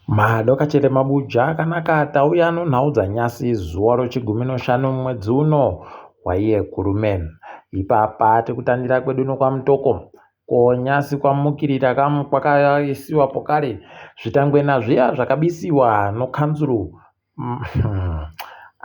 Madokachele mabuja akanaka tauya nonhau dzanyasi zuva rochigumi noshanu mwedzi uno waiye kurume. Ipapa tikutandira kwedu nokwamutoko ko nyasi kwamukirira kwakaisiwa pokare zvitangwena zviya zvakabisiwa nokanzuru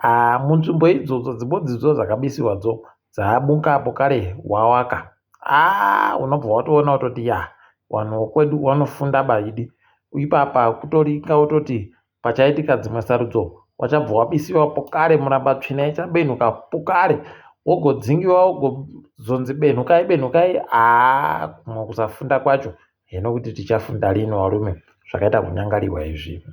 ah, munzvimbo idzodzo dzimbodzidzo dzakabisiwadzo dzamuka pokare wawaka ah, unobva watoona kutoti ya vanhu vokwedu vanofunda baidi ipapa kutoringa wototi pachaitika dzimwe sarudzo wachabva wabisiwa pokare muramba tsvina ichabenhuka pokare wogodzingiwa wogozonzi benhukai benhukai haa kumwe kusafunda kwacho hino kuti tichafunda lini varume zvakaita kunyangariwa izvi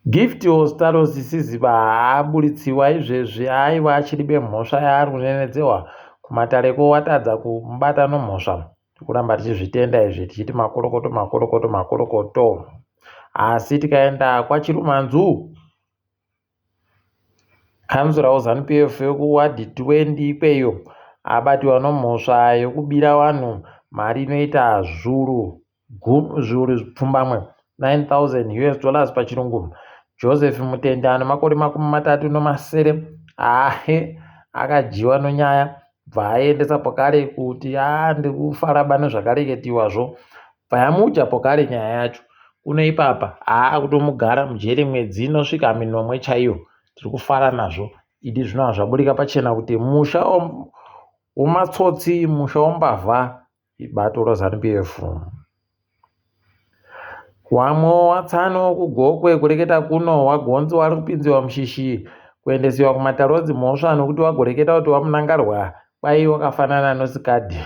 Gift Ostallos Siziba aaburitsiwa izvezvi aiwa achiribe mhosva yaari kunenedzewa kumatare ko watadza kumubata nomhosva tikuramba tichizvitenda izvi tichiti makorokoto makorokoto makorokoto asi tikaenda kwachirumanzu Kanzura weZanu PF wekuwadhi 20 ikweyo abatiwa nomhosva yekubira vanhu mari inoita zvuru zviuru zvipfumbamwe 9000 us dollars pachirungu. Joseph Mutende ane makore 37 ahe akadyiwa nonyaya bva aendesa pokare kuti a ndikufaraba nezvakareketiwazvo bva yamuja pokare nyaya yacho kuno ipapa haa kutomugara mujeri mwedzi inosvika minomwe chaiyo tiri kufara nazvo idi zvino zvaburika pachena kuti musha womatsotsi musha wombavha ibato raZanu PF. Wamwe watsano kuGokwe kureketa kuno wagonzi wari kupinziwa mushishi kuendesiwa kumatare edzimhosva nokuti wagoreketa kuti waMnangarwa kwai wakafanana noSikadhi.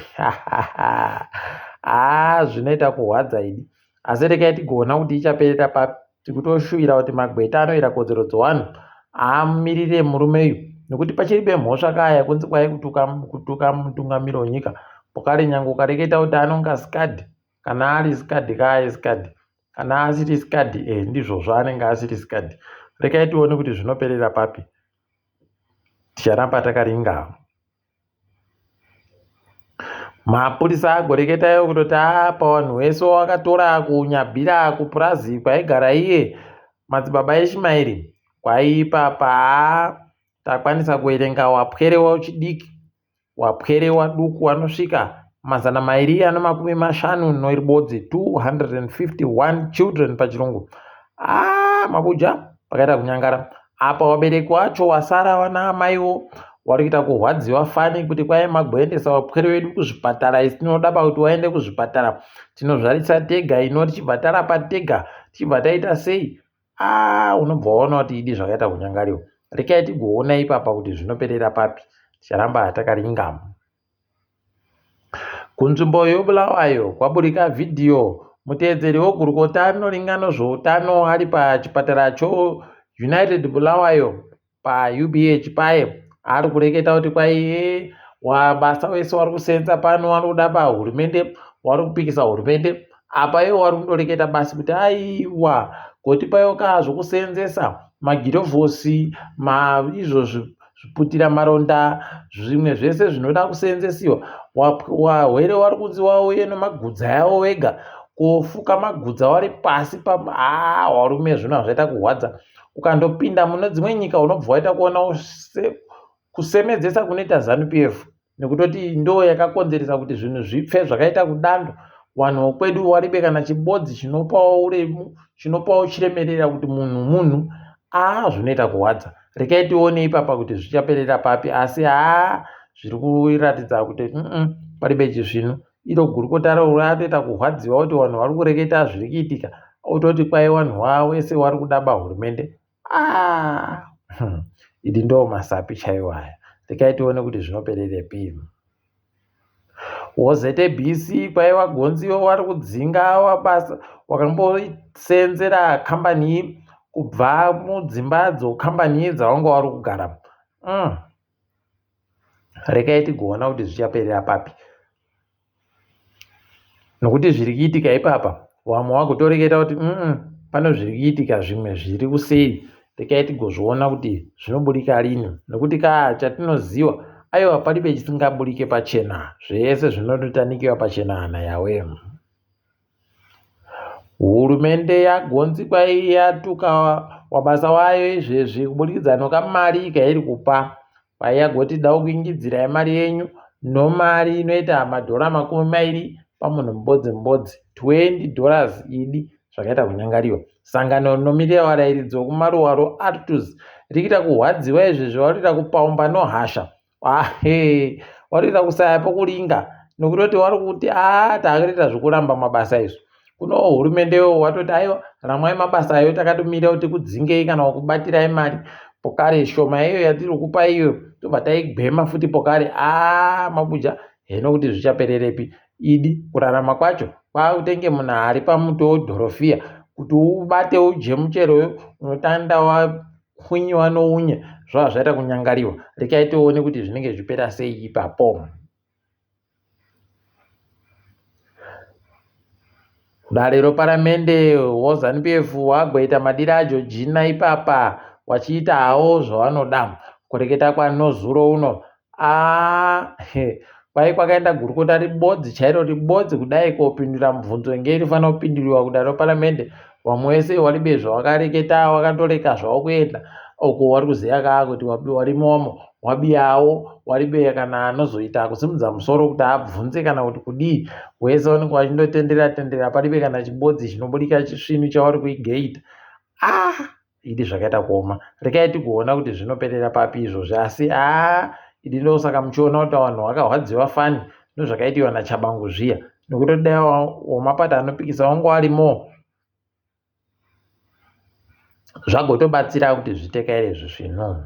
Haa zvinoita kuhwadza idi asi rekai tigoona kuti ichaperera papi. Tikutoshuvira kuti magweta anoira kodzero dzevanhu amirire murume uyu nekuti pachiribe mhosva kaya kunzi kwai kutuka, kutuka mutungamiri wenyika pokare nyange ukareketa kuti anonga skadi kana ari skadi kaai skadi kana asiri skadi e eh, ndizvozvo anenge asiri skadi rekai tione kuti zvinoperera papi ticharamba takaringa Mapurisa agoreketa iwo kutoti apa vanhu vese wakatora kunyabhira kupurazi kwaigara iye madzibaba Ishimairi kwaiipapa haa takwanisa kuverenga wapwere wechidiki wapwere waduku wanosvika 251 251 children pachirungu aa mabuja pakaita kunyangara apa wabereki wacho wasara wana amaiwo wari kuita kurwadziwa fani kuti kwai magoendesa wapwere wedu kuzvipatara isi tinoda pa kuti waende kuzvipatara tinozvarisa tega ino tichibva tarapa tega tichibva taita sei aa unobva waona kuti idi zvakaita kunyangariwa rekai tigoona ipapa kuti zvinoperera papi ticharamba takaringama Kunzvimbo yeBulawayo kwaburika vhidhiyo muteedzeri wegurukota rinoringa nezveutano ari pachipatara choUnited Bulawayo paUBH paye ari kureketa kuti kwai wabasa wese wari kusenza pano wari kuda pahurumende wari kupikisa hurumende apa iwo wari kundoreketa basi kuti aiwa gotipayo kaa zvokusenzesa magirovhosi maizvozvi zviputira maronda zvimwe zvese zvinoda kuseenzesiwa wahwere wari kunzi wauye nemagudza yavo wega kofuka magudza wari pasi pa haa warume zvino hazvaita kurwadza ukandopinda mune dzimwe nyika unobva waita kuona kusemedzesa kunoita zanu p f nekutoti ndo yakakonzeresa kuti zvinhu zvipfe zvakaita kudando vanhu vokwedu waribe kana chibodzi chinopawo uremu chinopawo chiremerera kuti munhu munhu aa zvinoita kurwadza rekai tione ipapa kuti zvichaperera papi asi haa zviri kuratidza kuti mm paribe chisvinu iro gurukota ratoita kurwadziwa kuti vanhu vari kureketa zviri kuitika ototi kwai vanhu wese wari kudaba hurumende Ah, idi ndo masapi chaiwo aya rekai tione kuti zvinopererepi woZBC kwaiva gonziwo wari kudzinga wabasa wakamboseenzera kambani kubva mudzimba dzokambani dzawanga wari kugara mm. Rekai tigoona kuti zvichaperera papi nokuti zviri kuitika ipapa vamwe vagotoreketa kuti mm, pano zviri kuitika zvimwe zviri kuseri rekai tigozviona kuti zvinobudika rini nokuti kaa chatinoziva aiwa paribe chisingaburike pachena zvese zvinototanikiwa pachena hana yawe. Hurumende yaGonzi kwai yatuka wabasa wayo izvezvi kuburikidza nokamari kairi kupa. Kwai yagoti dakuingidzirai mari yenyu nomari inoita madhora 20 pamunhu mubodzi mubodzi. 20 dollars idi zvakaita kunyangariwa. Sangano rinomirira varairidzi vekumaruwa roArtuz riri kuita kurwadziwa izvezvi vari kuita kupaumba nohasha. Ahe, vari kuita kusaya pokuringa nokutoti vari kuti aa takutoita zvekuramba mabasa izvi. Kuno hurumendewo watoti aiwa ramwai mabasa ayo takatomirira kuti tikudzingei kana kukubatirai mari pokare shoma iyo yatiri kupa iyo tobva taigwema futi pokare aa mabuja heno kuti zvichapererepi idi kurarama kwacho kwakutenge munhu ari pamuti wedhorofiya kuti ubate udye muchero unotanda wakunyiwa nounye zvava zvaita kunyangariwa rekai tione kuti zvinenge zvichipera sei ipapo. Dare reparamende weZanu PF wagoita madiro aJojina ipapa wachiita hawo zvawanoda. Kureketa kwanozuro uno aa kwai kwakaenda gurukota ribodzi chairo ribodzi kudai kopindura mubvunzo inge irifanira kupinduriwa kudare reparamende. Vamwe vese waribe zvawakareketa wakandoreka zvavo kuenda uko wari kuziva kaa kuti warimomo wabiyawo waribe kana anozoita kusimudza musoro kuti abvunze kana kuti kudii wese wanenge wachindotenderera tenderera paribe kana chibodzi chinobudika chisvinu chawari kuigeita ah idi zvakaita kuoma rekai tigoona kuti zvinoperera papi izvozvi asi aa idi ndosaka muchiona kuti vanhu vakarwadziwa fani ndozvakaitiwa nachabangu zviya nekuti dai wamapata anopikisa wangu arimo zvagotobatsira kuti zvitekaire zvisvinu.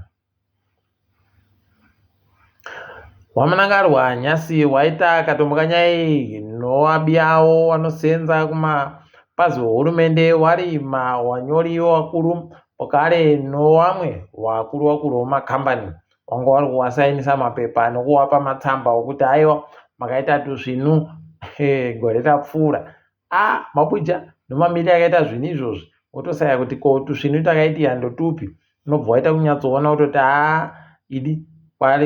WaMnangarwa nhasi waita katombokanyai nowabiyawo wanosenza kumapazi ohurumende wari mawanyori wakuru pokare nowamwe wakuru wakuru womakambani wanga wari kuwasainisa mapepa nokuwapa matsamba okuti aiwa makaita tusvinu gore rapfuura Ah mabuja ndomamirire akaita zvinhu izvozvi wotosaya kuti ko tusvinu takaitiya ndotupi unobva waita kunyatsoona kutoti haa idi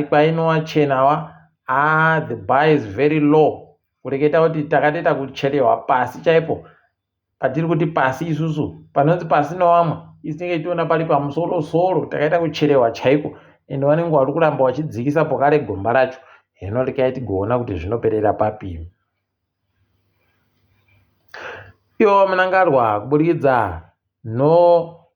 kwainowachena wa haa the bar is very low kureketa kuti takatoita kucherewa pasi chaipo patiri kuti pasi isusu panonzi pasi nowamwe isu tinenge tichiona pari pamusoro soro takaita kucherewa chaiko ende vanenge vari kuramba vachidzikisa pokare gomba racho hino rekai tigoona kuti zvinoperera papi. Ivo Mnangagwa kuburikidza nokamutemo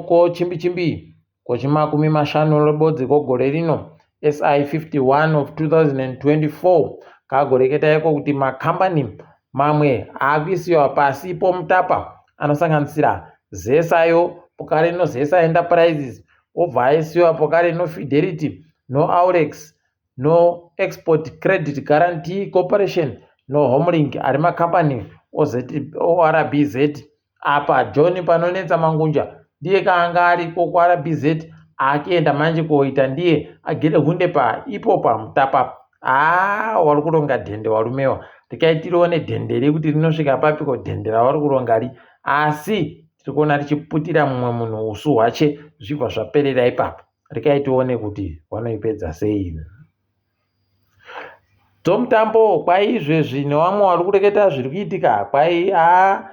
kochimbi chimbi kochimakumi mashanu nebodzi kogore rino SI 51 of 2024 kagoreketa iko kuti makambani mamwe akuisiwa pasi pomutapa anosanganisira ZESA yo pokare noZESA Enterprises obva aisiwa pokare noFidelity noAurex no Export Credit Guarantee Corporation noHomelink ari makambani oRBZ. Apa John panonetsa Mangunja ndiye kaanga ariko kuRBZ akuenda manje koita ndiye agere hunde pa ipo pamutapa. Haa wari kuronga dhende warumewa. Rekai tirione dhende ri kuti rinosvika papiko dhende ravari kuronga ri. Asi tiri kuona richiputira mumwe munhu usu hwache zvibva zvaperera ipapo. Rekai tione kuti vanoipedza sei. Dzomutambo kwai izvezvi nevamwe vari kureketa zviri kuitika kwai haa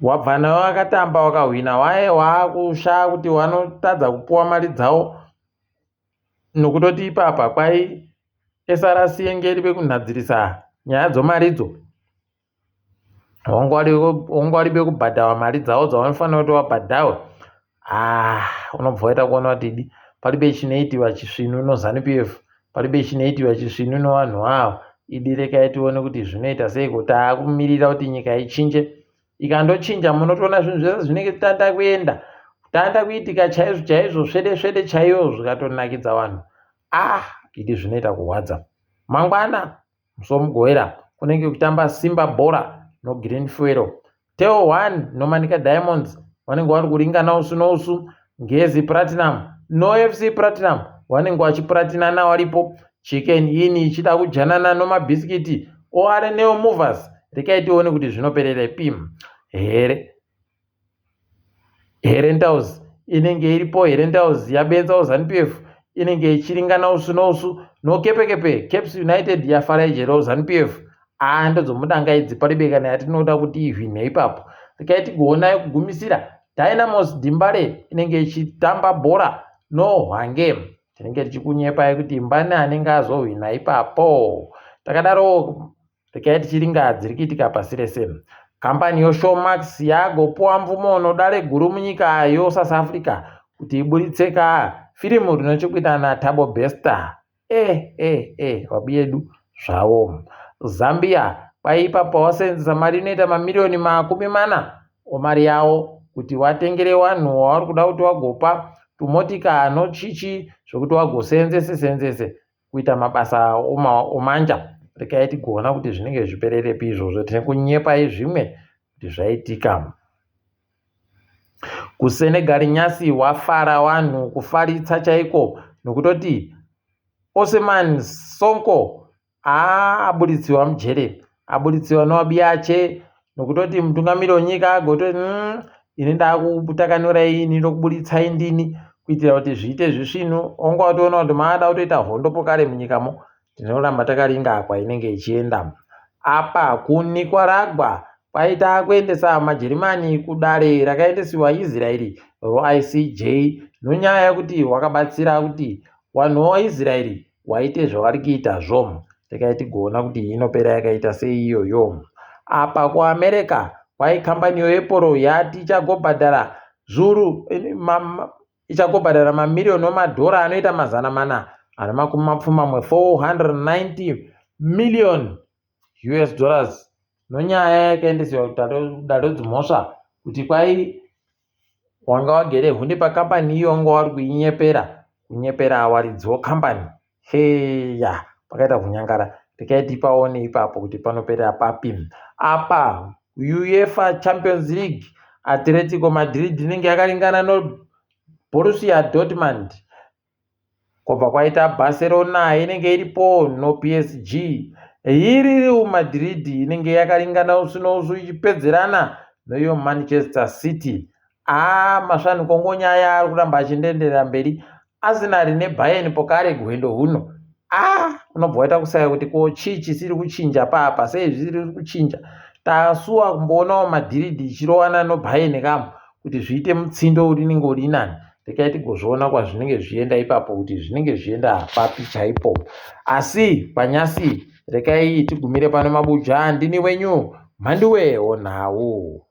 wabva nawo akatamba wakahwina waye waakushaya kuti wanotadza kupuwa mari dzawo nokutoti ipapa kwai SRC yenge iri pekunhadzirisa nyaya dzomaridzo Wanga uribe kubhadharwa mari dzavo dzavanofanira kuti vabhadharwe ah unobva waita kuona kuti idi paribe chinoitiwa chisvinu noZanu PF paribe chinoitiwa chisvinu nevanhu ava idi rekai tione kuti zvinoita seiko taakumirira kuti nyika ichinje ikandochinja munotoona zvinhu zvese zvinenge tanda kuenda tanda kuitika chaizvo chaizvo svede svede chaiyo zvikatonakidza vanhu ah idi zvinoita kurwadza mangwana Musi weMugovera kunenge kuchitamba Simba Bhora noGreen Fuel. Teo 1 noManica Diamonds vanenge vari kuringana usu nousu. Ngezi Platinum noFC Platinum vanenge vachipuratinana varipo. Chicken Inn ichida kujanana nomabhisikiti oRNL Movers. Rekai tione kuti zvinopererepi here. Herentals inenge iripo Herentals yabenza Zanu PF inenge ichiringana usu nousu nokepekepe Caps United yafara ijerawo Zanu PF. Haa ndodzomudanga idzi paribe kana yatinoda kuti ihwinhe ipapo. Regai tigoona yekugumisira. Dynamos Dimbare inenge ichitamba bhora noHwange. Tinenge tichikunyepai kuti mbani anenge azohwina ipapo. Takadaro regai tichiringa dziri kuitika pasi rese. Kambani yoShowmax yagopuwa mvumo nodare guru munyika yoSouth Africa kuti iburitse ka firimu rine chekuita naThabo Bester. Eh eh eh vabi yedu zvavo. Zambia kwaipa pawaseenzesa mari inoita mamiriyoni 40 omari yawo kuti watengere wanhu wauri kuda kuti wagopa tumotika nochichi zvekuti wagoseenzese seenzese kuita mabasa omanja. Regai tigoona kuti zvinenge zvichipererepi izvozvo. Tine kunyepai zvimwe kuti zvaitika. KuSenegal nyasi wafara wanhu kufaritsa chaiko nokutoti Ousmane Sonko aaburitsiwa mujere aburitsiwa noabiache nokutoti mutungamiri wenyika agototi ini ndakukutakanurai ini ndokuburitsai ndini kuitira kuti zviite zvisvinu onga watoona kuti maada kutoita hondo pokare munyikamo Tinoramba takaringa kwainenge ichienda. Apa kuNicaragua kwaita kuendesa maJerimani kudare rakaendesiwa Israeri roICJ nonyaya yekuti wakabatsira kuti wanhu waIsraeri waite zvavari kuitazvo. Rekai tigoona kuti inopera yakaita sei iyoyo. Apa kuAmerica kwai kambani yoApple yati ichagobhadhara zviuru ichagobhadhara mamiriyoni emadhora anoita 480, 490 million US dollars nonyaya yakaendeswa kudare redzimhosva kuti kwai wanga wagere hunde pakambani iyo wanga wari kuinyepera kunyepera waridzi wekambani heya pakaita kunyangara rekai tipaone ipapo kuti panoperera papi apa UEFA Champions League Atletico Madrid inenge yakaringana noBorussia Dortmund kwobva kwaita Barcelona inenge iripo noPSG Real Madrid inenge yakaringana usu nousu ichipedzerana noiyo Manchester City Haa masvani kongonyaya ari kuramba achindenderera mberi Arsenal neBayern pokare gwendo huno ah unobva waita kusaya kuti ko chii chisiri kuchinja papa sei zvisiri kuchinja tasuwa kumboonawo Madrid ichirowana noBayern kamo kuti zviite mutsindo urinenge uri nani rekai tigozviona kwazvinenge zvichienda ipapo kuti zvinenge zvichienda papi chaipo asi panyasi rekai tigumire pano mabuja ndini wenyu mhanduwe wonhau.